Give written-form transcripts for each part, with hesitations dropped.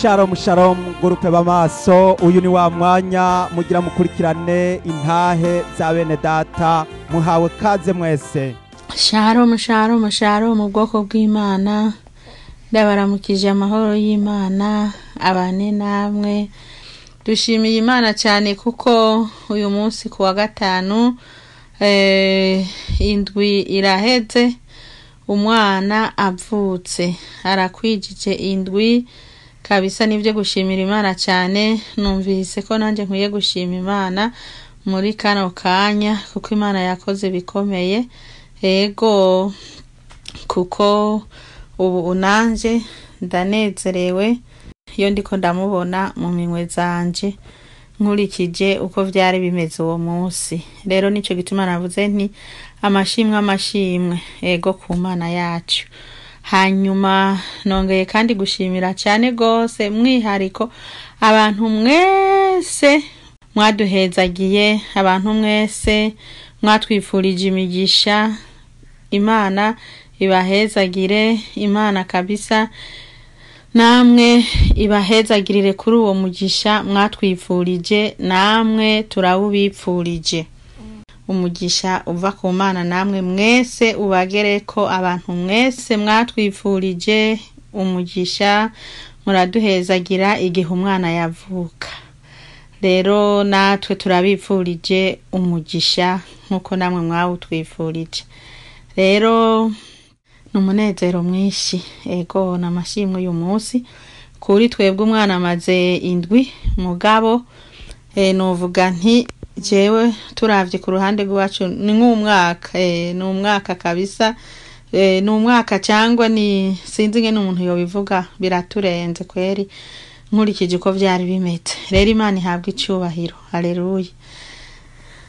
Shalom shalom groupe b'amaso, uyu ni wa mwanya mugira mukurikirane intahe za bene data, muhawe kaze mwese. Shalom shalom shalom ubwoko bw'Imana, ndabaramukije amahoro y'Imana abane namwe. Dushimiye Imana cyane kuko uyu munsi ku wa gatanu indwi iraheze umwana avutse, arakwijije indwi kabisa. Nibyo gushimira Imana cyane. Numvise ko nanjye nkwiye gushima Imana muri kano kanya kuko Imana yakoze bikomeye. Ego, kuko ubu unanje ndanezerewe iyo ndiko ndamubona mu minwe zanje, nkurikije uko vyari bimeze uwo munsi. Rero nico gituma navuze nti amashimwe amashimwe ego ku Mana yacu. Hanyuma nongeye kandi gushimira cyane gose mwihariko abantu mwese mwaduhezagiye, abantu mwese mwatwifurije imigisha. Imana ibahezagire, Imana kabisa namwe ibahezagirire kuri uwo mugisha mwatwifurije, namwe turawubipfurije. Umugisha uva ku Mana namwe mwese ubagereko, abantu mwese mwatwifurije umugisha, muraduhezagira igihe umwana yavuka. Rero natwe turabipfurije umugisha nk'uko namwe mwawutwifurije. Rero ni umunezero mwinshi, ego n'amashimwe uyu munsi kuri twebwe. Umwana amaze indwi, mugabo novuga nti jewe turavye ku ruhande rwacu ni nk'umwaka, ni umwaka kabisa, ni umwaka cyangwa ni sinzi ngene umuntu yobivuga, biraturenze kweri nkurikije uko vyari bimeze. Rero Imana ihabwa icubahiro, haleluya.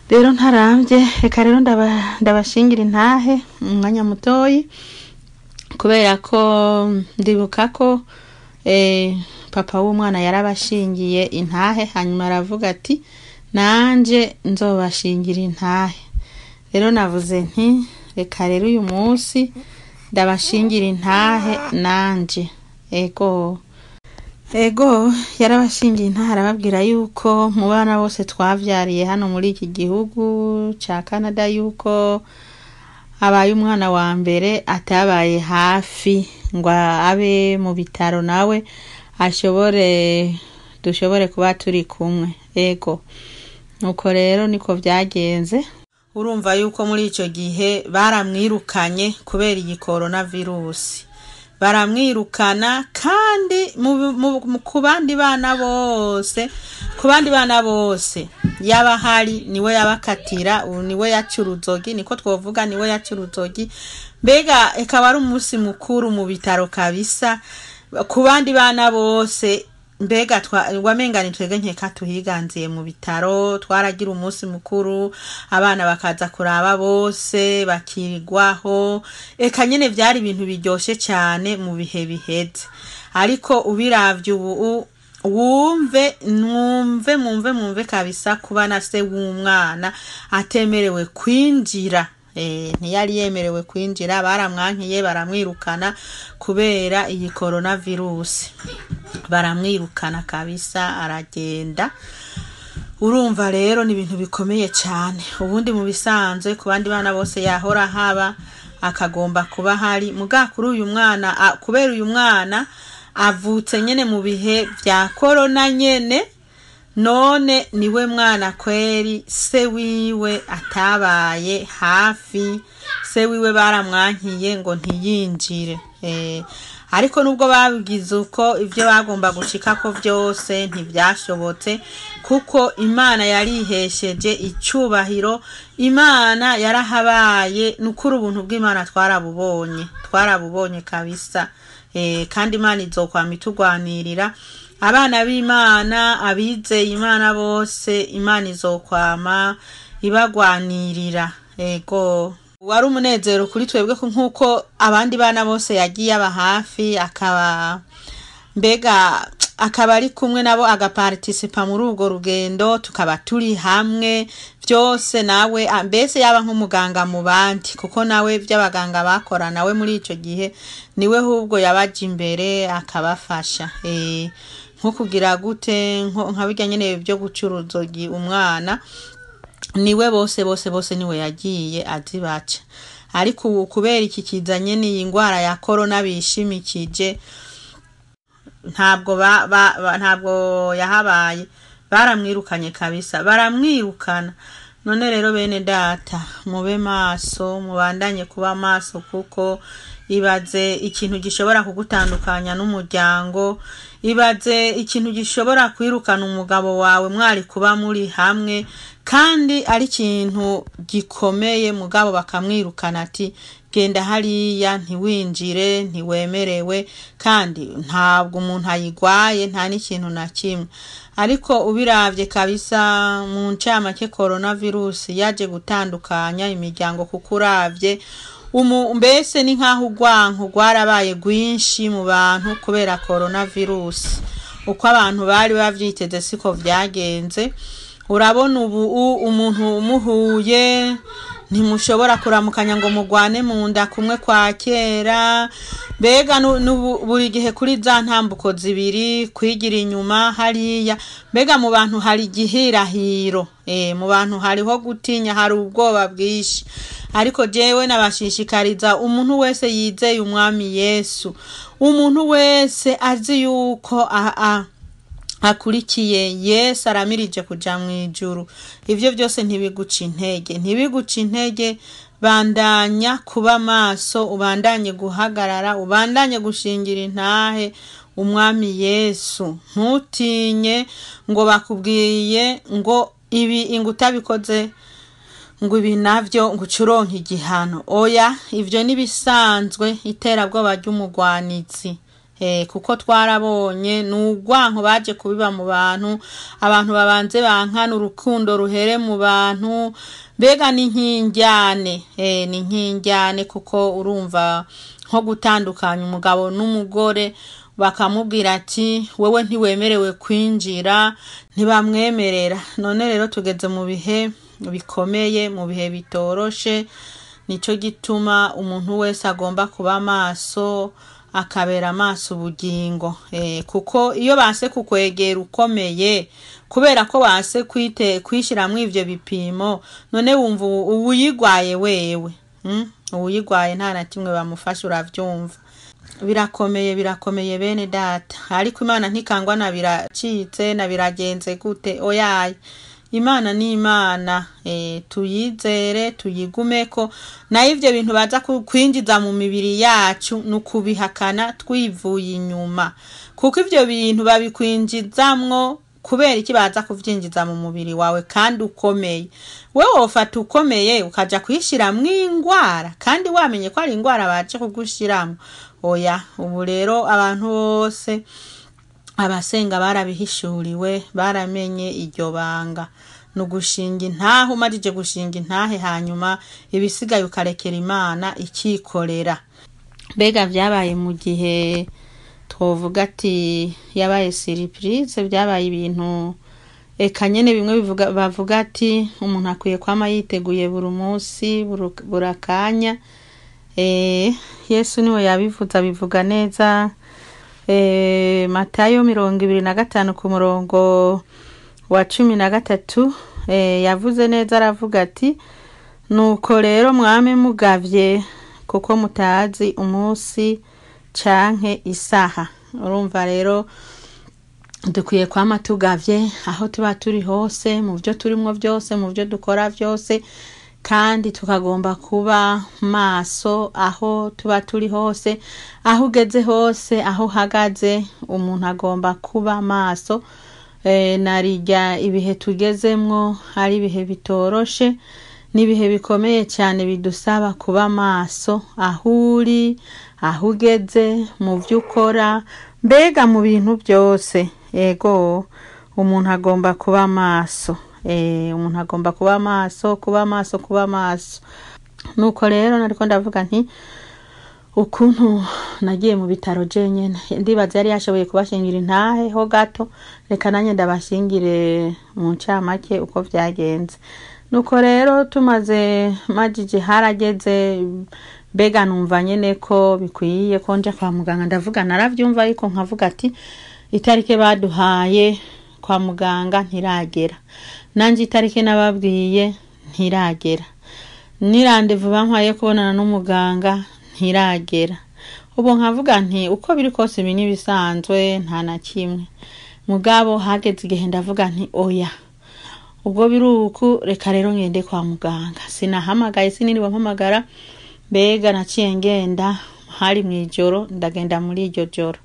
Rero ntaramvye, reka rero ndabashingira intahe umwanya mutoyi, kubera ko ndibuka ko papa w'umwana yarabashingiye intahe, hanyuma aravuga ati nanje nzobashingira intahe. Rero navuze nti reka rero uyu munsi ndabashingira intahe nanje. Ego ego, yarabashingiye intahe, arababwira yuko mu bana bose twavyariye hano muri iki gihugu ca Canada yuko abaye umwana wa mbere atabaye hafi ngo abe mu bitaro nawe ashobore dushobore kuba turi kumwe. Ego, nuko rero niko vyagenze. Urumva yuko muri ico gihe baramwirukanye kubera iyi coronavirus, baramwirukana. Kandi ku bandi bana bose, ku bandi bana bose yaba hari niwe yabakatira, niwe yaca uruzogi, niko twovuga, niwe yaca uruzogi. Mbega ikaba ari umunsi mukuru mu bitaro kabisa ku bandi bana bose. Mbega wamenga ni twebwe nkeka tuhiganziye mu bitaro, twaragira umunsi mukuru, abana bakaza kuraba bose bakirwaho. Eka nyene vyari ibintu biryoshe cyane mu bihe biheze. Ariko ubiravye ubu wumve mwumve mwumve mwumve kabisa kuba na se w'umwana atemerewe kwinjira. Ntiyari yemerewe kwinjira, baramwankiye baramwirukana kubera iyi coronavirus, baramwirukana kabisa aragenda. Urumva rero ni ibintu bikomeye cyane. Ubundi mu bisanzwe ku bandi bana bose yahora haba akagomba kuba hari, muga kuri uyu mwana, kubera uyu mwana avutse nyene mu bihe vya corona nyene, none niwe mwana kweri se wiwe atabaye hafi, se wiwe baramwankiye ngo ntiyinjire. Ariko nubwo babigize uko, ivyo bagomba gushikako vyose ntivyashobotse, kuko Imana yarihesheje icubahiro, Imana yarahabaye. Nukuri ubuntu bw'Imana twarabubonye, twarabubonye kabisa. Kandi Imana izokwama itugwanirira abana b'Imana, abizeye Imana bose, Imana izokwama ibagwanirira. Ego, wari umunezero kuri twebwe nk'uko abandi bana bose yagiye aba hafi, akaba mbega akaba ari kumwe nabo, agapartisipa muri urwo rugendo, tukaba turi hamwe byose nawe, mbese yaba nk'umuganga mu bandi, kuko nawe by'abaganga bakora nawe muri ico gihe niwe hubwo yabaje imbere akabafasha. Nko kugira gute, nka birya nyene vyo guca uruzogi umwana, niwe bose bose bose niwe yagiye azibaca. Ariko ubu kubera iki kiza nyene, iyi ngwara ya korona bishimikije, ntabwo ntabwo yahabaye, baramwirukanye kabisa, baramwirukana. None rero bene data, mube maso, mubandanye kuba maso, kuko ibaze ikintu gishobora kugutandukanya n'umuryango, ibaze ikintu gishobora kwirukana umugabo wawe mwari kuba muri hamwe, kandi ari ikintu gikomeye, mugabo bakamwirukana ati genda hariya, ntiwinjire, ntiwemerewe, kandi ntabwo umuntu ayigwaye, nta n'ikintu na kimwe. Ariko ubiravye kabisa mu ncamake, coronavirus yaje gutandukanya imiryango, kuko uravye mbese ni nk'aho urwanko rwarabaye rwinshi mu bantu kubera coronavirus. Uko abantu bari bavyiteze siko vyagenze. Urabona ubu umuntu umuhuye ntimushobora kuramukanya ngo mugwane mu nda kumwe kwa kera. Mbega buri gihe kuri za ntambuko zibiri kwigira inyuma hariya, mbega mu bantu hari igihirahiro, mu bantu hariho gutinya, hari ubwoba bwinshi. Ariko jewe nabashishikariza umuntu wese yizeye umwami Yesu, umuntu wese azi yuko akurikiye Yesu aramirije kuja mw'ijuru, ivyo byose ntibiguca intege, ntibiguca intege. Bandanya kuba maso, ubandanye guhagarara, ubandanye gushingira intahe umwami Yesu. Ntutinye ngo bakubwiye ngo ibi ngo utabikoze ngo ibi navyo ngo ucuronke igihano. Oya, ivyo nibisanzwe, iterabwoba ry'umugwanizi. Kuko twarabonye n'urwanko baje kubiba mu bantu, abantu babanze bankana, urukundo ruhere mu bantu. Mbega ni nkinjyane, ni nkinjyane, kuko urumva nko gutandukanya umugabo n'umugore, bakamubwira ati wewe ntiwemerewe kwinjira, ntibamwemerera. None rero tugeze mu bihe bikomeye, mu bihe bitoroshe. Nico gituma umuntu wese agomba kuba maso, akabera amaso ubugingo, kuko iyo base kukwegera ukomeye, kubera ko base kwishiramwo ivyo bipimo, none wumva uwuyigwaye wewe, Uwuyigwaye nta na kimwe bamufasha, uravyumva. Birakomeye, birakomeye bene data. Ariko Imana ntikangwa na biracitse na biragenze gute, oyaye. Imana ni Imana, tuyizere, tuyigumeko. Nayo ivyo bintu baza kwinjiza mu mibiri yacu ni ukubihakana twivuye inyuma, kuko ivyo bintu babikwinjizamwo kubera iki? Baza kuvyinjiza mu mubiri wawe kandi ukomeye. Wewe wofata ukomeye ukaja kwishiramwo ingwara kandi wamenye ko ari ingwara baje kugushiramwo? Oya. Ubu rero abantu bose abasenga barabihishuriwe, baramenye iryo banga. Ni ugushinga intahe, umarije gushinga intahe, hanyuma ibisigaye ukarekera Imana ikikorera. Mbega vyabaye mu gihe twovuga ati yabaye surprise, vyabaye ibintu eka nyene bimwe bavuga ati umuntu akwiye kwama yiteguye buri munsi, buri akanya. Yesu niwe yabivuze, abivuga neza. Matayo 25 ku murongo wa 13, yavuze neza, aravuga ati nuko rero mwame mugavye, kuko mutazi umunsi canke isaha. Urumva rero dukwiye kwama tugavye aho tuba turi hose, mu vyo turimwo vyose, mu vyo dukora vyose, kandi tukagomba kuba maso aho tuba turi hose, aho ugeze hose, aho uhagaze, umuntu agomba kuba maso. Narirya ibihe tugezemwo ari ibihe bitoroshe, n'ibihe bikomeye cyane bidusaba kuba maso aho uri, aho ugeze, mu vyo ukora, mbega mu bintu byose. Ego, umuntu agomba kuba maso. Umuntu agomba kuba maso, kuba maso, kuba maso. Nuko rero nariko ndavuga nti ukuntu nagiye mu bitaro jenyene, ndibaza yari yashoboye kubashingira intahe ho gato, reka nanjye ndabashingire mu ncamake uko vyagenze. Nuko rero tumaze majije harageze, mbega numva nyene ko bikwiye ko nja kwa muganga. Ndavuga naravyumva, ariko nkavuga ati Itarike baduhaye kwa muganga ntiragera, nanje itarike nababwiye ntiragera, ni randevu bampaye kubonana n'umuganga ntiragera. Ubu nkavuga nti uko biri kose ibi n'ibisanzwe, nta na kimwe. Mugabo hageze igihe ndavuga nti oya, ubwo biri uku reka rero ngende kwa muganga. Sinahamagaye, siniriwe mpamagara, mbega naciye ngenda, hari mw'ijoro, ndagenda muri iryo joro.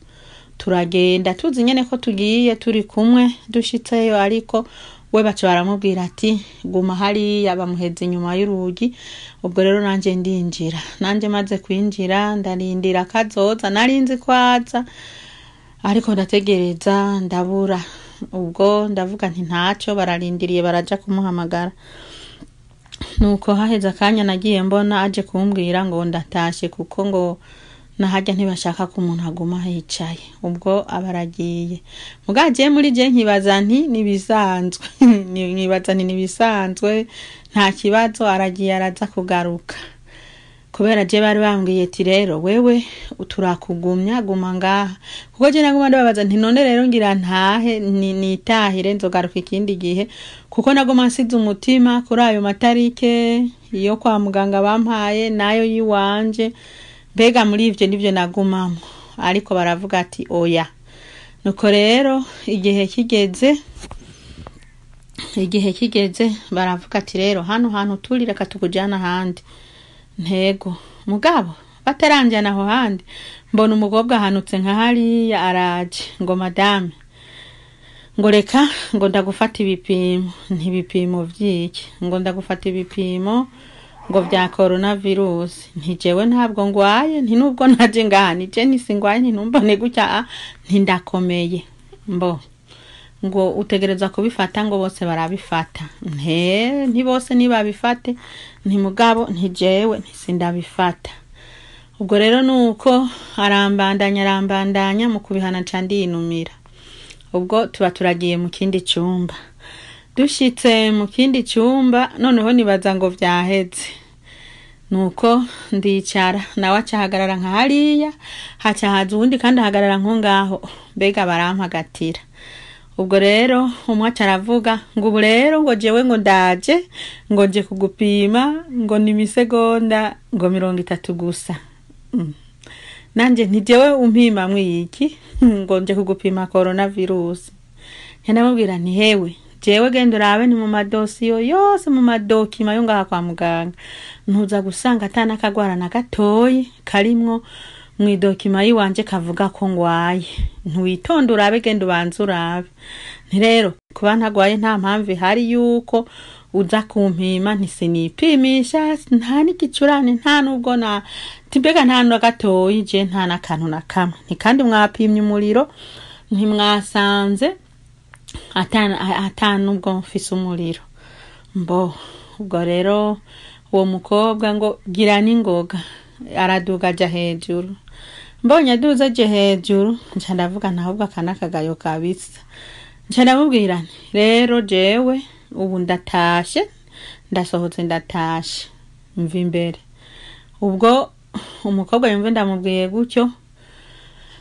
Turagenda tuzi nyene ko tugiye turi kumwe, dushitseyo ariko we baca baramubwira ati guma hariya, bamuheza inyuma y'urugi. Ubwo rero nanje ndinjira, nanje maze kwinjira ndarindira kazoza, narinzi ko aza ariko ndategereza ndabura. Ubwo ndavuga nti ntaco, bararindiriye baraja kumuhamagara. Nuko haheze akanya nagiye mbona aje kumbwira ngo ndatashe, kuko ngo nahajya ntibashaka ko umuntu aguma yicaye. Ubwo abaragiye, mugabo jewe muri je nkibaza nti nibisanzwe, nkibaza nti nibisanzwe, nta kibazo, aragiye araza kugaruka. Kubera je bari bambwiye ati rero wewe turakugumya, guma ngaha. Kuko je naguma ndababaza nti none rero ngira ntahe, nitahire nzogaruka ikindi gihe, kuko naguma nsize umutima kuri ayo matarike yo kwa muganga bampaye nayo yiwanje. Mbega muri ivyo nivyo nagumamo, ariko baravuga ati oya. Nuko rero igihe kigeze baravuga ati rero hano hantu turi reka tukujana ahandi. Ntego, mugabo bataranjana aho handi, mbona umukobwa ahanutse nka hariya araje, ngo madame, ngo reka ngo ndagufata ibipimo. Ntibipimo vyiki? Ngo ndagufata ibipimo ngo vya coronavirus. Nti jewe ntabwo ngwaye, nti nubwo naje ngaha nije ntisingwaye, ntinumbone gutya, nti ndakomeye. Mbo ngo utegereza kubifata, ngo bose barabifata. Nte nti bose nibabifate, nti mugabo nti jewe ntisindabifata. Ubwo rero nuko arambandanya arambandanya, mu kubihana nca ndinumira. Ubwo tuba turagiye mu kindi cumba. Dushitse mu kindi cumba noneho nibaza ngo vyaheze. Nuko ndicara, nawe aca ahagarara nka hariya, haca haza uwundi kandi ahagarara nko ngaho, mbega barampagatira. Ubwo rero umwe aca aravuga ngo ubu rero ngo jewe ngo ndaje, ngo nje kugupima, ngo ni imisegonda ngo 30 gusa. Nanje nti jewe umpima mwiki, ngo nje kugupima coronavirus. Ndamubwira nti hewe, jewe genda urabe ni mu madosiyo yose, mu madokima yo ngaha kwa muganga, ntuza gusanga ata n'akagwara na gatoyi karimwo mw'idokima yiwanje kavuga ko ngwaye. Ntiwitonde urabe, genda ubanze urabe. Nti rero kuba ntagwaye nta mpamvu ihari yuko uza kumpima, ntisinipimisha, nta n'igicurane, nta nubwo na mbega nta na gatoyi, je nta n'akantu na kamwe. Nti kandi mwapimye umuriro ntimwasanze ata nubwo mfise umuriro. Mbo ubwo rero uwo mukobwa ngo gira n'ingoga, araduga aja hejuru. Mbonye aduze aje hejuru nca ndavuga nahubwo aka n'akagayo kabisa. Nca ndamubwira nti rero jewe ubu ndatashe, ndasohotse ndatashe, mva imbere. Ubwo umukobwa yumve ndamubwiye gutyo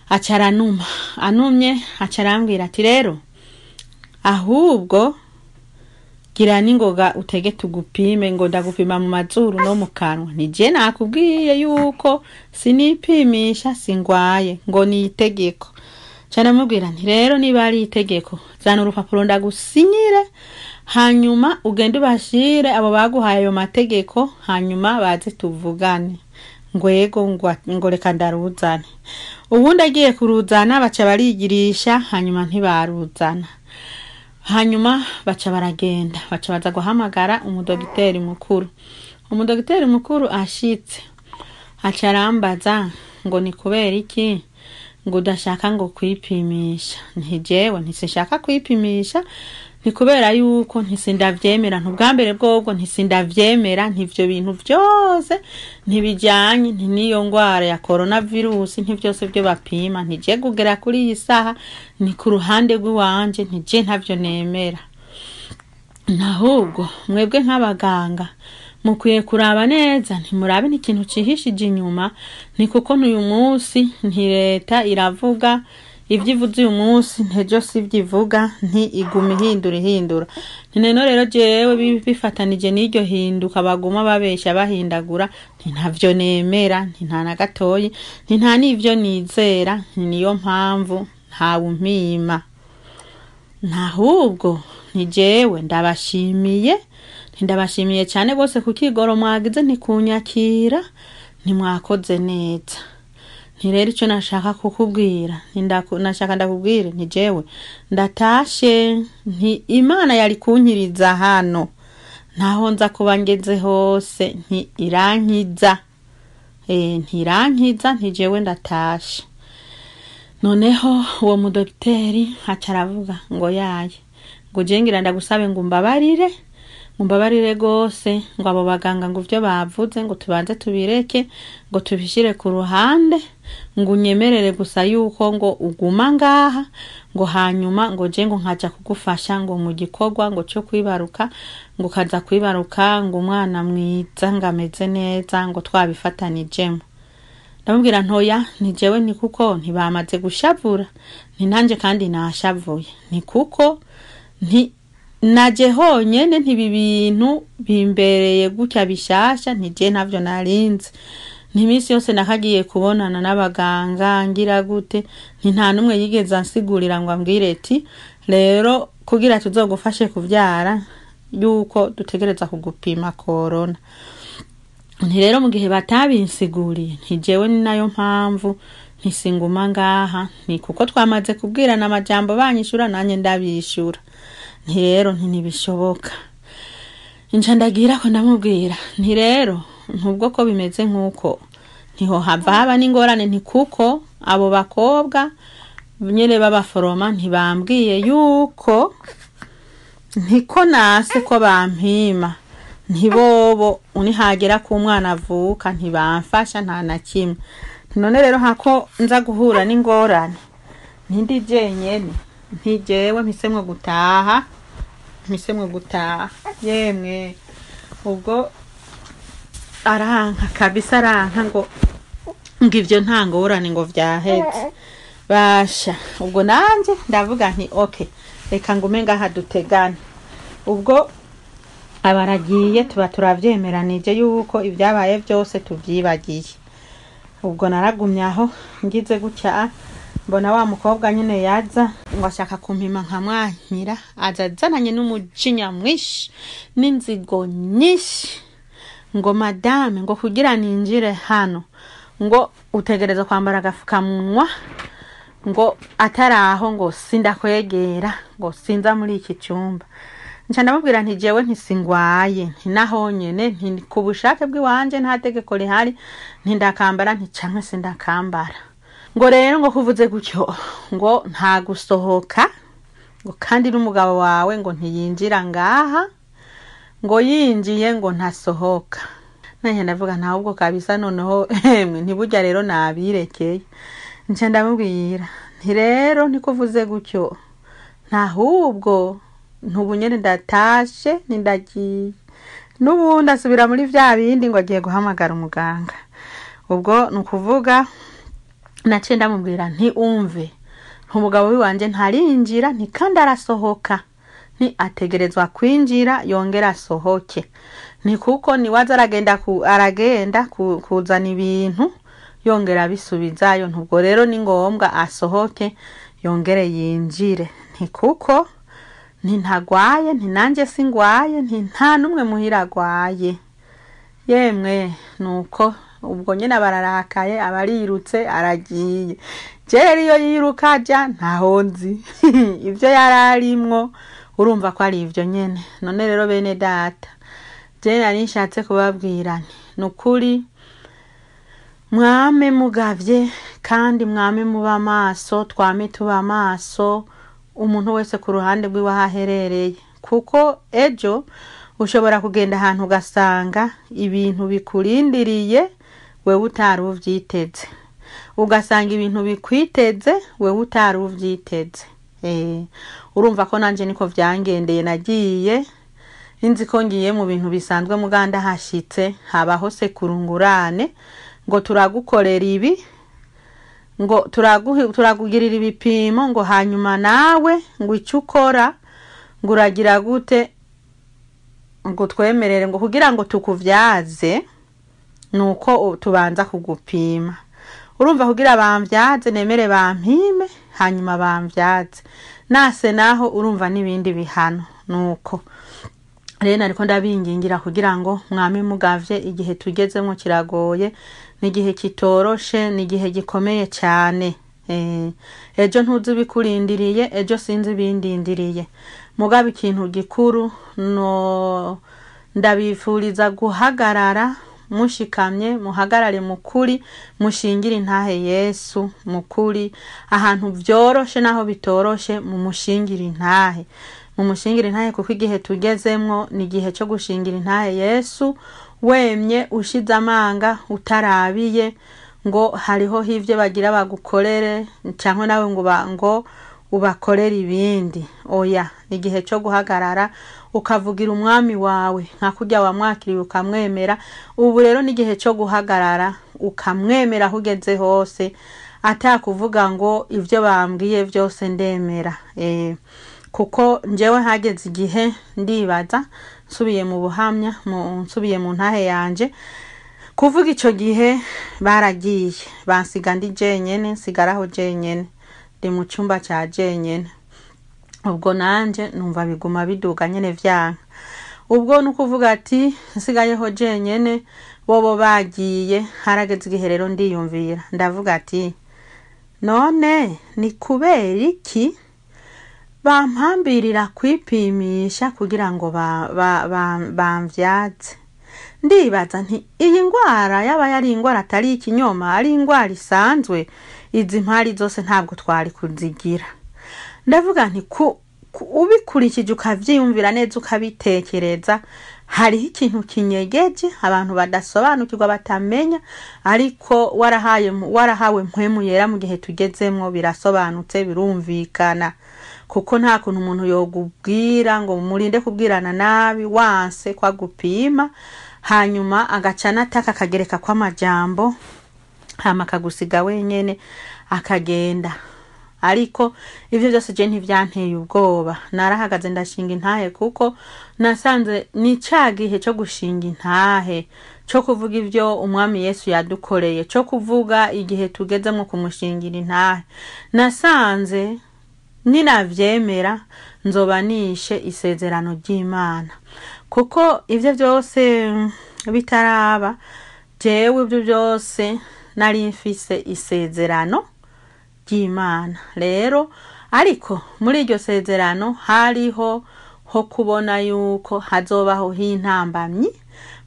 aca aranuma, anumye aca arambwira ati rero ahubwo gira n'ingoga utege tugupime, ngo ndagupima mu mazuru no mu kanwa. Ni je nakubwiye yuko sinipimisha singwaye, ngo ni itegeko. Nca ndamubwira nti rero niba ari itegeko zana urupapuro ndagusinyire, hanyuma ugende ubashire abo baguhaye ayo mategeko, hanyuma baze tuvugane. Ngwego ngo reka ndaruzane. Ubundi agiye kuruzana baca barigirisha, hanyuma ntibaruzana. Hanyuma baca baragenda, baca baza guhamagara umudogiteri mukuru. Umudogiteri mukuru ashitse aca arambaza ngo ni kubera iki ngo udashaka ngo kwipimisha. Nti jewe ntisishaka kwipimisha, ni kubera yuko ntisindavyemera, ntubwa mbere bwobwo ntisindavyemera, ntivyo bintu vyose ntibijanye, nti niyo ngwara ya coronavirus, ntivyose vyo bapima, ntije kugera kuri iyi saha ni ku ruhande rw'iwanje, ntije ntavyo nemera. Nahubwo mwebwe nk'abaganga mukwiye kuraba neza, ntimurabe n'ikintu cihishije inyuma, ni kuko n'uyu munsi nti leta iravuga Ivyo ivuze uyu munsi ntejo sivyo ivuga, nti iguma ihindura ihindura. Nti none rero jewe bifatanije n'iryo hinduka baguma babesha bahindagura, nti ntavyo nemera, nti nta na gatoyi, nti nta n'ivyo nizera, nti niyo mpamvu ntawumpima. Ntahubwo nti jewe ndabashimiye, nti ndabashimiye cyane bose ku kigoro mwagize ntikunyakira, ntimwakoze neza. Nti rero icyo nashaka kukubwira, nti nashaka ndakubwire nti jewe ndatashe, nti Imana yari kunkiriza hano ntaho nza kuba ngeze hose, nti irankiza, nti irankiza, nti jewe ndatashe. Noneho uwo mudogiteri aca aravuga ngo yaye, ngo je ngira ndagusabe ngo umbabarire, ngo umbabarire gose, ngo abo baganga ngo ivyo bavuze ngo tubanze tubireke, ngo tubishire ku ruhande, ngo unyemerere gusa yuko ngo uguma ngaha, ngo hanyuma ngo je ngo nkaja kugufasha ngo mu gikorwa ngo cyo kwibaruka, ngo ukaza kwibaruka ngo umwana mwiza ngo ameze neza ngo twabifatanijemo. Ndamubwira ntoya, nti jewe ni kuko ntibamaze gushavura, nti nanje kandi nashavuye, ni kuko nti naje honyene ntibi bintu bimbereye gutya bishasha, nti je ntavyo narinzi. Nti iminsi yose nakagiye kubonana n'abaganga ngira gute, nti nta n'umwe yigeze ansigurira ngo ambwire ati rero kugira tuzogufashe kuvyara yuko dutegereza kugupima corona. Nti rero mu gihe batabinsiguriye, nti jewe ni nayo mpamvu ntisinguma ngaha, nti kuko twamaze kubwirana amajambo banyishura nanye ndabishura. Nti rero nti ntibishoboka. Nca ndagira ko ndamubwira nti rero ntubwo ko bimeze nkuko ntiho hava haba n'ingorane, nti kuko abo bakobwa nyene b'abaforoma ntibambwiye yuko ntiko nase ko bampima, ntibobo unihagera ku mwana avuka ntibamfasha nta na kimwe. None rero hako nza guhura n'ingorane, ntindi jenyene, nti jewe mpisemwo gutaha, mpisemwo gutaha. Yemwe ubwo aranka kabisa, aranka ngo ivyo nta ngorane ngo vyaheze. Basha ubwo nanje ndavuga nti okay, reka ngume ngaha dutegane. Ubwo abaragiye tuba turavyemeranije yuko ibyabaye byose tuvyibagiye. Ubwo naragumye aho ngize gutya, mbona wa mukobwa nyine yaza ngo ashaka kumpima nkamwankira, aza azananye n'umujinya mwinshi n'inzigo nyinshi, ngo madame ngo kugira ninjire hano ngo utegereza kwambara agafukamunwa, ngo ataraho ngo sindakwegera, ngo sinza muri iki cyumba. Nca ndamubwira nti jewe ntisingwaye, nti naho nyene nti ku bushake bw'iwanje nta tegeko rihari, nti ndakambara nti canke sindakambara. Ngo rero ngo kuvuze gutyo ngo nta gusohoka, ngo kandi n'umugabo wawe ngo ntiyinjira ngaha, ngo yinjiye ngo ntasohoka. Nanje ndavuga nta ubwo kabisa noneho emwe ntiburya rero nabirekeye. Nca ndamubwira nti rero ntikuvuze gutyo, ntahubwo ntubu nyene ndatashe nindagiye. N'ubundi asubira muri vya bindi ngo agiye guhamagara umuganga. Ubwo nukuvuga naciye ndamubwira nti umve, umugabo wiwanje ntarinjira nti kandi arasohoka, nti ategerezwa kwinjira yongera asohoke, nti kuko niwaza aragenda aragenda kuzana ibintu yongera abisubizayo, ntubwo rero ni ngombwa asohoke yongere yinjire, nti kuko nti ntagwaye, nti nanje singwaye, nti nta numwe muhira agwaye. Yemwe nuko ubwo nyene abararakaye, abarirutse aragiye. Je rero iyo yiruka aja ntaho nzi ivyo yararimwo urumva ko ari ivyo nyene. None rero bene data, je nari nshatse kubabwira nti nukuri mwame mugavye kandi mwame muba maso, twame tuba maso, umuntu wese ku ruhande rwiwe aho aherereye, kuko ejo ushobora kugenda ahantu ugasanga ibintu bikurindiriye wewe utari uvyiteze, ugasanga ibintu bikwiteze wewe utari uvyiteze. Urumva ko nanje niko vyangendeye, nagiye inzi ko ngiye mu bintu bisanzwe muganda hashitse habaho sekurungurane ngo turagukorera ibi, Ngo turakugirira ibipimo, ngo hanyuma nawe ngo icyo ukora ngo uragira gute, ngo twemerere ngo kugira ngo tukuvyaze nuko tubanza kugupima. Urumva, kugira bamvyaze nemere bampime, hanyuma bamvyaze nase naho urumva n'ibindi bihano. Nuko rero nariko ndabingingira kugira ngo mwame mugavye. Igihe tugezemwo kiragoye, ni igihe kitoroshe, ni igihe gikomeye cyane. Ejo ntuzi ibikurindiriye, ejo sinzi ibindindiriye. Mugabo ikintu gikuru no ndabifuriza guhagarara mushikamye, muhagarare mukuri, mushingire intahe Yesu mukuri. Ahantu vyoroshe naho bitoroshe, mumushingire intahe, mumushingire intahe, kuko igihe tugezemwo ni igihe cyo gushingira intahe Yesu wemye, ushize amanga, utarabiye ngo hariho hivyo bagira bagukorere cyangwa nawe ngo ngo ubakorere ibindi. Oya, ni igihe cyo guhagarara ukavugira umwami wawe nka kurya wamwakiriye ukamwemera. Ubu rero ni igihe cyo guhagarara ukamwemera aho ugeze hose, atakuvuga ngo ibyo bambwiye byose ndemera. Kuko njyewe hageze igihe ndibaza, nsubiye mu buhamya, nsubiye mu ntahe yanje kuvuga, ico gihe baragiye bansiga ndi jenyene, nsigaraho jenyene, ndi mu cyumba cya jenyene. Ubwo nanje numva biguma biduga nyene vyanka. Ubwo ni ukuvuga ati nsigayeho jenyene, bobo bagiye. Harageze igihe rero ndiyumvira, ndavuga ati none ni kubera iki bampambirira kwipimisha kugira ngo bamvyaze? Ndibaza nti iyi ndwara yaba yari indwara atari ikinyoma, ari indwara isanzwe, izi mpari zose ntabwo twari kuzigira. Ndavuga nti ubikurikije, ukavyiyumvira neza, ukabitekereza, hariho ikintu kinyegeje abantu badasobanukirwa, batamenya. Ariko warahawe Mpwemu Yera, mu gihe tugezemwo birasobanutse, birumvikana, kuko nta kuntu umuntu yogubwira ngo murinde kubwirana nabi wanse kwagupima, hanyuma agaca anataka akagereka kw'amajambo, hama akagusiga wenyene akagenda. Ariko ivyo byose je ntivyanteye ubwoba, narahagaze ndashinga intahe, kuko nasanze ni ca gihe co gushinga intahe, co kuvuga ivyo umwami Yesu yadukoreye, co kuvuga igihe tugezemwo kumushingira intahe. Nasanze ninavyemera nzoba nishe isezerano ry'Imana, kuko ivyo byose bitaraba, jewe ibyo byose nari mfise isezerano ry'Imana. Rero ariko muri iryo sezerano hariho ho kubona yuko hazobaho h'intambamyi,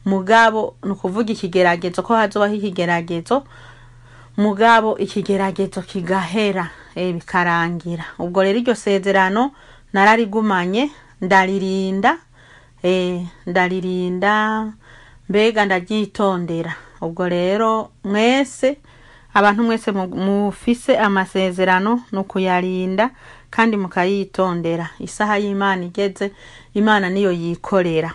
mugabo ni ukuvuga ikigeragezo, ko hazobaho ikigeragezo, mugabo ikigeragezo kigahera, bikarangira. Ubwo rero iryo sezerano nararigumanye, ndaririnda, ndaririnda, mbega ndaryitondera. Ubwo rero mwese, abantu mwese mufise amasezerano, ni ukuyarinda kandi mukayitondera. Isaha y'Imana igeze, Imana niyo yikorera.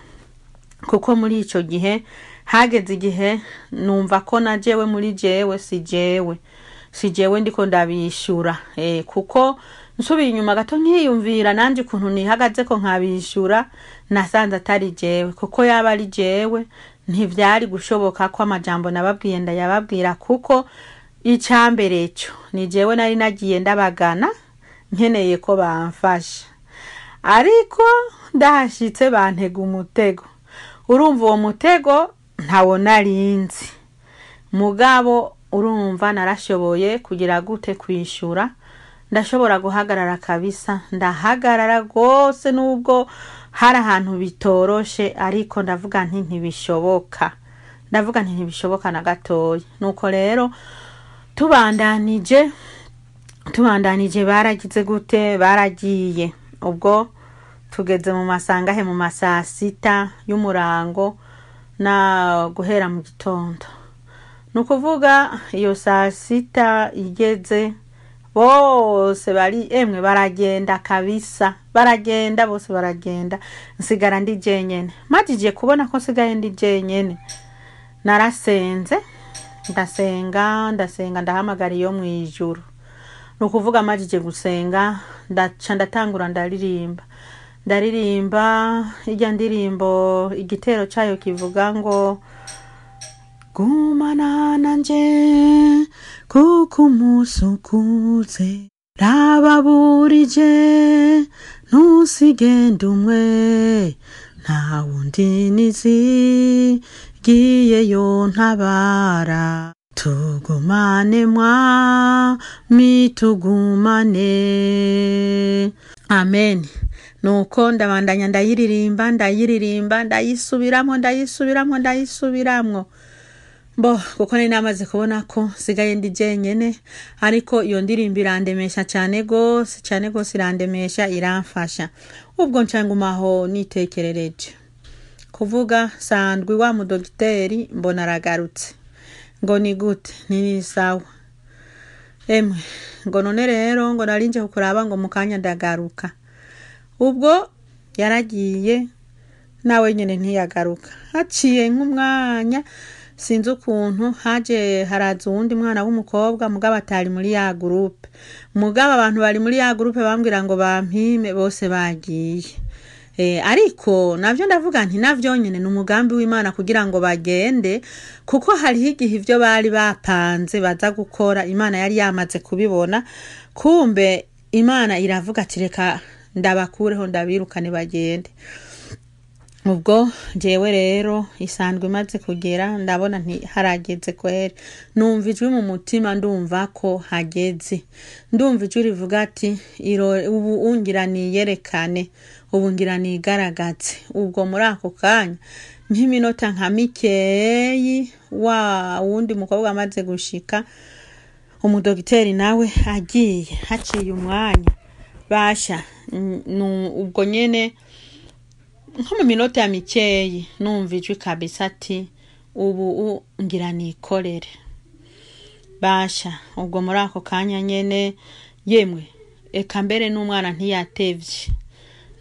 Kuko muri ico gihe hageze igihe numva ko na jewe muri jewe si jewe ndiko ndabishura, kuko nsubiye inyuma gato nkiyumvira nanje ukuntu nihagaze ko nkabishura, nasanze atari jewe, kuko yaba ari jewe ntivyari gushoboka ko amajambo nababwiye ndayababwira. Kuko icambere cyo ni jewe nari nagiye ndabagana nkeneye ko bamfasha, ariko ndahashitse bantega umutego. Urumva, uwo mutego ntawo narinzi, mugabo urumva narashoboye kugira gute, kwishura, ndashobora guhagarara kabisa, ndahagarara rwose, nubwo hari ahantu bitoroshe, ariko ndavuga nti ntibishoboka, ndavuga nti ntibishoboka na gatoya. Nuko rero tubandanije, baragize gute, baragiye. Ubwo tugeze mu masangahe, mu masaa 6 y'umurango na guhera mu gitondo, ni ukuvuga iyo saa 6 igeze, bose bari emwe baragenda kabisa, baragenda bose, baragenda, nsigara ndi jenyene. Majije kubona ko nsigaye ndi jenyene, narasenze. Ndasenga, ndasenga, ndahamagara iyo mu ijuru. Ni ukuvuga amajije gusenga, ndaca ndatangura ndaririmba, ndaririmba irya ndirimbo igitero cyayo kivuga ngo: "Gumana nanje kuko umunsi ukuze, rababurije ntusigende umwe, nta wundi nizigiyeyo ntabara, tugumane mwami, tugumane, amen." Nuko ndabandanya ndayiririmba, ndayiririmba, ndayisubiramwo, ndayisubiramwo, ndayisubiramwo. Bo kuko nari namaze kubona ko nsigaye ndi jenyene, ariko iyo ndirimbo irandemesha cyane gose, cyane gose, irandemesha, iramfasha. Ubwo nca ngumaho nitekerereje. Kuvuga sandwi, wa mudogiteri mbona aragarutse, ngo: "Ni gute?" Ni sawa emwe. Ngo: "None rero," ngo, "narinje kukuraba," ngo, "mu kanya ndagaruka." Ubwo yaragiye, nawe nyine ntiyagaruka. Haciye nk'umwanya, sinzi ukuntu haje haraza uwundi mwana w'umukobwa, mugabo atari muri ya groupe. Mugabo abantu bari muri ya groupe bambwira ngo bampime bose bagiye. Ariko navyo ndavuga nti navyo nyene ni umugambi w'Imana kugira ngo bagende, kuko hariho igihe ivyo bari bapanze baza gukora Imana yari yamaze kubibona. Kumbe Imana iravuga ati: "Reka ndabakureho, ndabirukane bagende." Ubwo jewe rero isanzwe imaze kugera, ndabona nti harageze kweri. Numva ijwi mu mutima, ndumva ko hageze, ndumva ijwi rivuga ati: "Ubu ungira niyerekane, ubu ngira nigaragaze." Ubwo muri ako kanya, nk'iminota nka mikeyi, wa wundi mukobwa amaze gushika, umudogiteri nawe agiye, haciye umwanya basha ubwo nyene nko mu minota mikeyi, numva ijwi kabisa ati: "Ubu ngira nikorere basha." Ubwo muri ako kanya nyene, yemwe, eka mbere n'umwana ntiyatevye.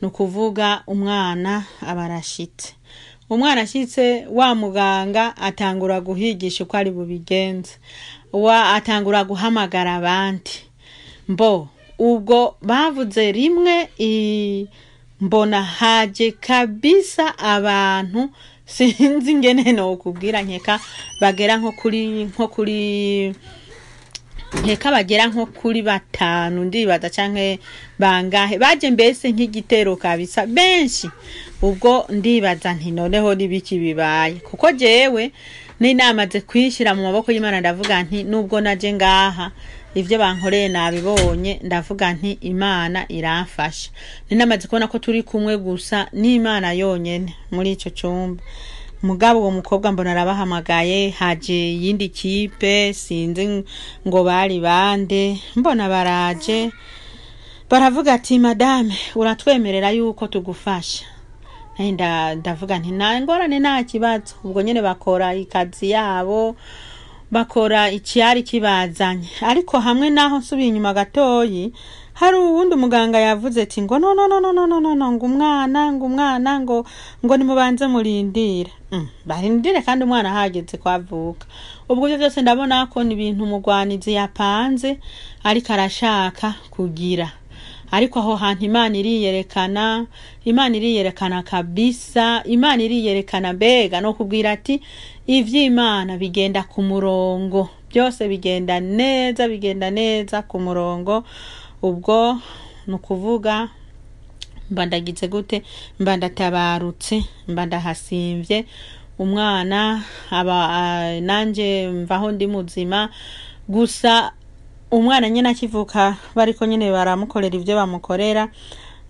Ni ukuvuga umwana aba arashitse. Umwana ashitse, wa muganga atangura guhigisha uko ari bubigenze, wa atangura guhamagara abandi. Mbo ubwo bavuze rimwe, mbona haje kabisa abantu, sinzi ingene nokubwira, nkeka bagera nko kuri nkeka bagera nko kuri batanu ndibaza, canke bangahe. Baje mbese nk'igitero kabisa, benshi. Ubwo ndibaza nti: "Noneho nibiki bibaye?" Kuko jewe ninamaze kwishyira mu maboko y'Imana, ndavuga nti nubwo naje ngaha ivyo bankoreye nabibonye, ndavuga nti Imana iramfasha. Ninamaze kubona ko turi kumwe gusa n'Imana yonyene muri ico cumba. Mugabo uwo mukobwa mbona arabahamagaye, haje iyindi kipe, sinzi ngo bari bande. Mbona baraje, baravuga ati: "Madame, uratwemerera yuko tugufasha?" Naye ndavuga nti: "Nta ngorane, nta kibazo." Ubwo nyene bakora ikazi yabo, bakora icyari kibazanye. Ariko hamwe naho nsubiye inyuma gatoyi, hari uwundi muganga yavuze ati ngo: "No, no, no, no, no, no, no, no," ngo umwana, ngo umwana, ngo nimubanze murindire. Barindire kandi umwana hageze kwavuka. Ubwo ibyo byose ndabona ko ni ibintu umugwanizi yapanze, ariko arashaka kugira. Ariko aho hantu Imana iriyerekana, Imana iriyerekana kabisa, Imana iriyerekana. Mbega no kubwira ati ivy'Imana bigenda ku murongo, byose bigenda neza, bigenda neza ku murongo. Ubwo ni ukuvuga mba ndagize gute, mba ndatabarutse, mba ndahasimvye. Umwana aba nanje mvaho ndi muzima. Gusa umwana nyine akivuka, bariko nyine baramukorera ivyo bamukorera,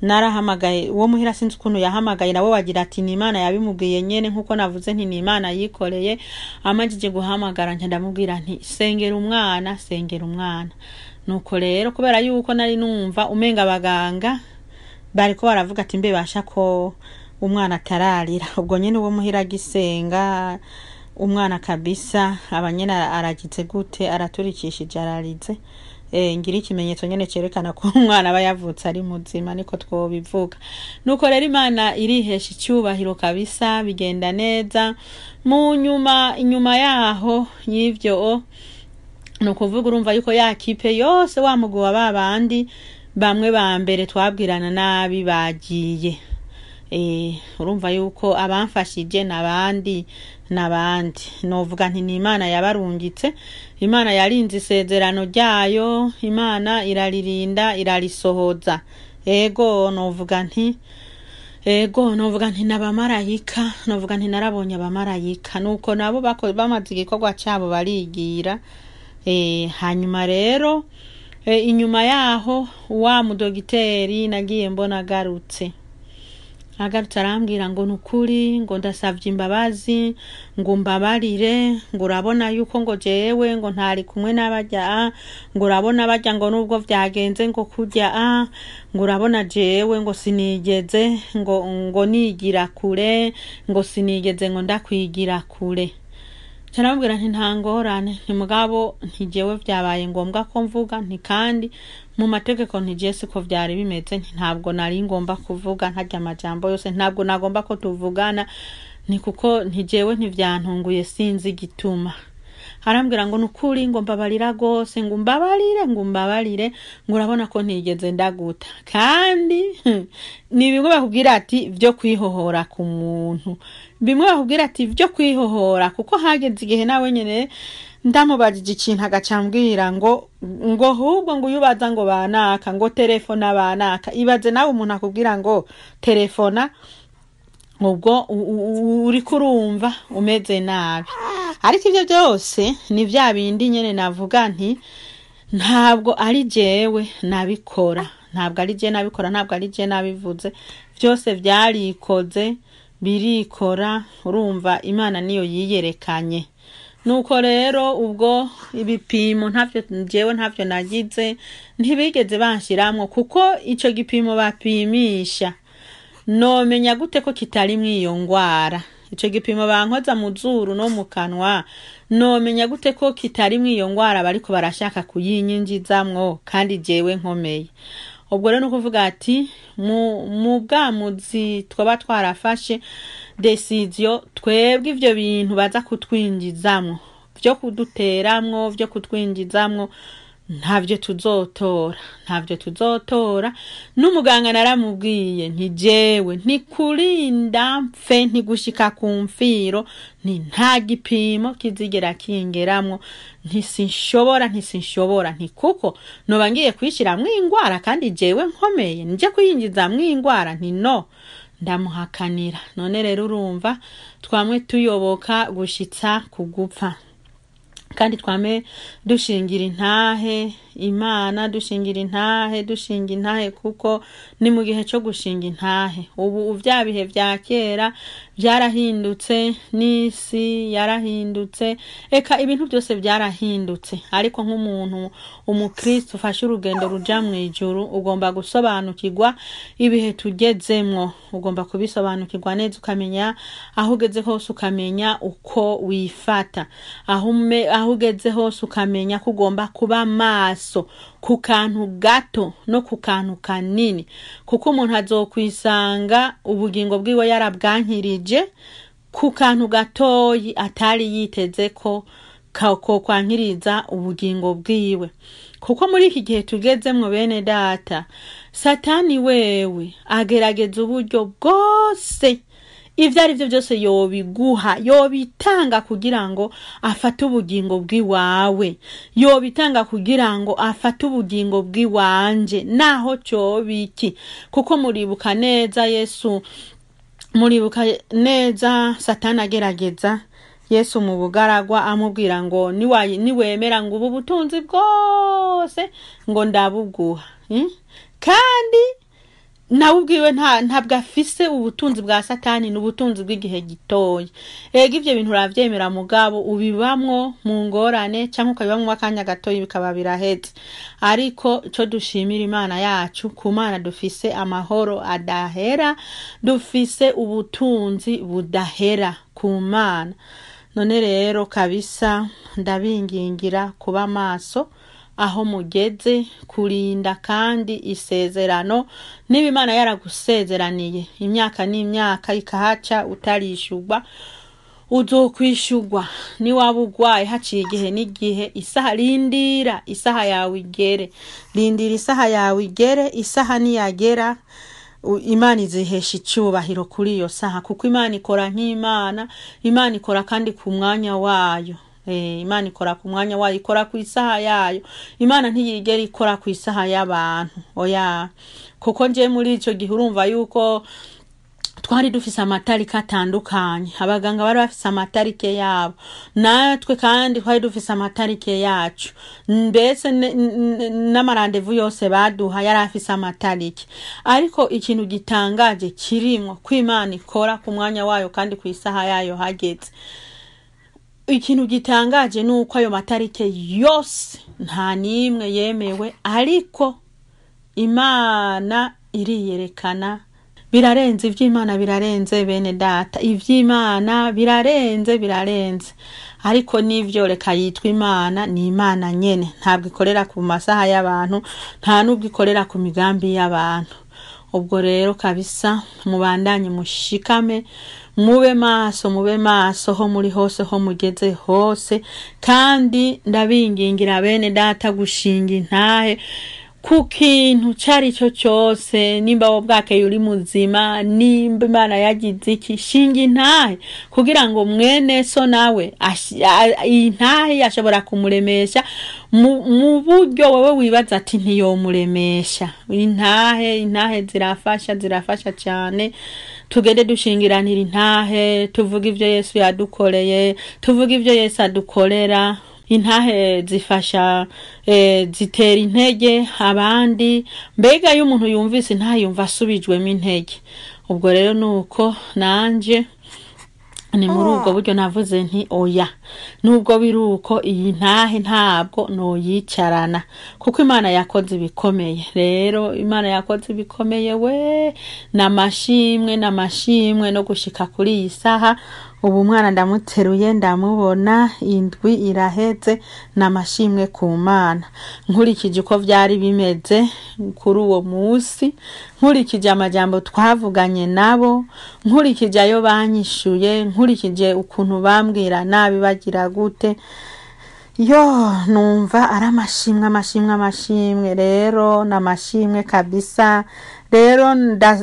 narahamagaye uwo muhira, sinzi ukuntu yahamagaye nawe, wagira ati ni Imana yabimubwiye nyene, nkuko navuze nti ni Imana yikoreye. Amajije guhamagara, nca ndamubwira nti: "Sengera umwana, sengera umwana." Nuko rero kubera yuko nari numva umenga abaganga bariko baravuga ati: "Mbe basha ko umwana atararira?" Ubwo nyene uwo muhira agisenga, umwana kabisa aba nyene aragize gute, araturikishije, ararize. Ngira ikimenyetso nyene cerekana ko umwana aba yavutse ari muzima, niko twobivuga. Nuko rero Imana irihesha icyubahiro kabisa, bigenda neza. Mu nyuma, inyuma yaho y'ivyo, ni ukuvuga urumva yuko ya kipe yose, wa mugwi wa babandi bamwe ba mbere twabwirana nabi bagiye. Urumva yuko abamfashije n'abandi n'abandi, novuga nti ni Imana yabarungitse. Imana yarinze isezerano ryayo, Imana iraririnda, irarisohoza. Ego, novuga nti, ego, novuga nti n'abamarayika, novuga nti narabonye abamarayika. Nuko nabo bamaze igikorwa cabo barigira. Hanyuma rero, inyuma yaho, wa mudogiteri nagiye mbona agarutse arambwira ngo nukuri ngo ndasavye imbabazi, ngo mbabarire, ngo urabona yuko ngo jewe ngo ntari kumwe n'abarya a, ngo urabona barya, ngo nubwo vyagenze ngo kurya a, ngo urabona jewe ngo sinigeze ngo nigira kure, ngo sinigeze ngo ndakwigira kure. Nca nti nta ngorane, nti mugabo nti jewe vyabaye ngombwa ko mvuga, nti kandi mu mategeko nti jewe siko vyari bimeze, nti ntabwo nari ngomba kuvuga ntarya amajambo yose, ntabwo nagomba ko tuvugana, ni kuko nti jewe ntivyantunguye, sinzi igituma. Arambwira ngo nukuri ngo mbabarira gose, ngo mbabarire, ngo mbabarire, ngo urabona ko ntigeze ndaguta. Kandi ni bimwe bakubwira ati vyo kwihohora ku muntu, bimwe bakubwira ati vyo kwihohora, kuko hageze igihe nawe nyene ndamubajije ikintu agaca ambwira ngo ahubwo ngo uyubaza ngo banaka, ngo telefona banaka. Ibaze nawe umuntu akubwira ngo telefona, ubwo uriko urumva umeze nabi. Ariko ivyo byose ni vya bindi nyene navuga nti ntabwo ari jewe nabikora, ntabwo ari jewe nabikora, ntabwo ari jewe nabivuze, byose vyarikoze, birikora. Urumva Imana niyo yiyerekanye. Nuko rero ubwo ibipimo ntavyo jewe ntavyo nagize, ntibigeze banshiramwo, kuko ico gipimo bapimisha nomenya gute ko kitari mw'iyo ngwara? Ico gipimo bankoza mu zuru no mu kanwa, nomenya gute ko kitari mw'iyo ngwara bariko barashaka kuyinyinjizamwo kandi jewe nkomeye? Ubwo rero nukuvuga ati mu bwamuzi twaba twarafashe décision, twebwe ivyo bintu baza kutwinjizamwo, vyo kuduteramwo, vyo kutwinjizamwo, ntavyo tuzotora, ntavyo tuzotora. N'umuganga naramubwiye nti jewe ntikurinda mfe, ntigushika ku mfiro, nti nta gipimo kizigera kingeramwo, nti sinshobora, nti sinshobora, nti kuko noba ngiye kwishiramwo ingwara kandi jewe nkomeye, nje kuyinjizamwo ingwara, nti no ndamuhakanira. None rero urumva twamwe tuyoboka gushitsa kugupfa, kandi twame dushingira intahe Imana, dushingira intahe, dushinga intahe, kuko ni mu gihe cyo gushinga intahe. Ubu vya bihe vya kera byarahindutse, n'isi yarahindutse, eka ibintu byose byarahindutse. Ariko nk'umuntu umukristo ufashe urugendo ruja mu ijuru, ugomba gusobanukirwa ibihe tugezemwo, ugomba kubisobanukirwa neza, ukamenya aho ugeze hose, ukamenya uko wifata aho ugeze hose, ukamenya ko ugomba kuba maso ku kantu gato no ku kantu kanini, kuko umuntu azokwisanga ubugingo bwiwe yarabwankirije ku kantu gatoyi atari yiteze ko kokwankiriza ubugingo bwiwe. Kuko muri iki gihe tugezemwo, bene data, Satani wewe agerageza uburyo bwose, ivyo ari vyo byose yobiguha, yobitanga kugira ngo afate ubugingo bw'iwawe, yobitanga kugira ngo afate ubugingo bw'iwanje, naho cobiki. Kuko muribuka neza Yesu, muribuka neza Satani agerageza Yesu mu bugaragwa, amubwira ngo niwemera ngo ubu butunzi bwose ngo ndabuguha. Kandi nawe ubwiwe ntabwo afise ubutunzi bwa Satani, ni ubutunzi bw'igihe gitoya. Ega ivyo bintu uravyemera, mugabo ubibamwo mu ngorane cyangwa ukabibamwo akanya gatoya bikaba biraheze. Ariko ico dushimira Imana yacu, ku Mana dufise amahoro adahera, dufise ubutunzi budahera ku Mana. None rero kabisa ndabingingira kuba maso. aho mugeze, kurinda kandi isezerano. Niba Imana yaragusezeraniye imyaka n'imyaka ikahaca utarishurwa, uzokwishurwa. Niwaba urwaye haciye igihe n'igihe, isaha, rindira isaha yawe igere, rindira isaha yawe igere. Isaha niyagera, Imana izihesha icubahiro kuri iyo saha, kuko Imana ikora nk'Imana. Imana ikora kandi ku mwanya wayo. Imana ikora ku mwanya wayo, ikora ku isaha yayo. Imana ntiyigera ikora ku isaha y'abantu, oya. Kuko nje muri ico gihe urumva yuko twari dufise amatariki atandukanye, abaganga bari bafise amatarike yabo, natwe kandi twari dufise amatarike yacu. Mbese n'amarandevu yose baduha yari afise amatariki. Ariko ikintu gitangaje kirimwo ko Imana ikora ku mwanya wayo kandi ku isaha yayo hageze. Ikintu gitangaje ni uko ayo matarike yose nta n'imwe yemewe, ariko Imana iriyerekana. Birarenze ivy'Imana, birarenze bene data, ivy'Imana birarenze, birarenze. Ariko n'ivyo reka yitwa Imana, ni Imana nyene, ntabwo ikorera ku masaha y'abantu, nta n'ubwo ikorera ku migambi y'abantu. Ubwo rero kabisa mubandanye mushikame, mube maso, mube maso ho muri hose, ho mugeze hose. Kandi ndabingingira bene data gushinga intahe ku kintu cari cyo cyose. Nimba wo bwakeye uri muzima, nimba Imana yagize iki, shinga intahe kugira ngo mwene so nawe intahe yashobora kumuremesha mu buryo wowe wibaza ati ntiyomuremesha. Intahe zirafasha, zirafasha cyane. Tugende dushingiranira intahe, tuvuge ivyo Yesu yadukoreye, tuvuge ivyo Yesu adukorera. Intahe zifasha, zitera intege abandi. Mbega iyo umuntu yumvise intahe yumva asubijwemo intege. Ubwo rero nuko nanje ni muri ubwo buryo navuze nti oya, nubwo biri uko, iyi ntahe ntabwo noyicarana, kuko Imana yakoze ibikomeye. Rero Imana yakoze ibikomeye we, n'amashimwe, n'amashimwe no gushika kuri iyi saha. Ubu umwana ndamuteruye, ndamubona, indwi iraheze, n'amashimwe ku Mana. Nkurikije uko vyari bimeze kuri uwo munsi, nkurikije amajambo twavuganye nabo, nkurikije ayo banyishuye, nkurikije ukuntu bambwira nabi bagira gute, yo numva ari amashimwe, amashimwe, amashimwe. Rero n'amashimwe kabisa. Rero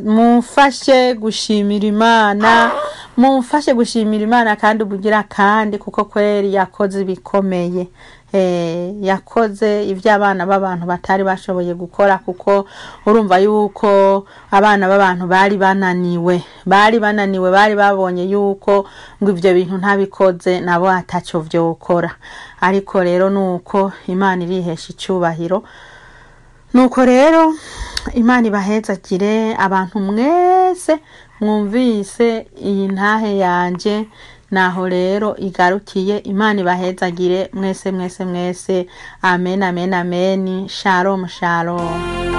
mumfashe gushimira Imana, mumfashe gushimira Imana kandi ubugira kandi, kuko kweri yakoze ibikomeye. Yakoze ibyo abana b'abantu batari bashoboye gukora, kuko urumva yuko abana b'abantu bari bananiwe, bari bananiwe, bari babonye yuko ngo ivyo bintu ntabikoze nabo ataco vyokora. Ariko rero nuko Imana irihesha icubahiro. Nuko rero Imana ibahezagire abantu mwese mwumvise iyi ntahe yanje, naho rero igarukiye. Imana ibahezagire mwese, mwese, mwese. Amen, amen, amen. Shalom, shalom.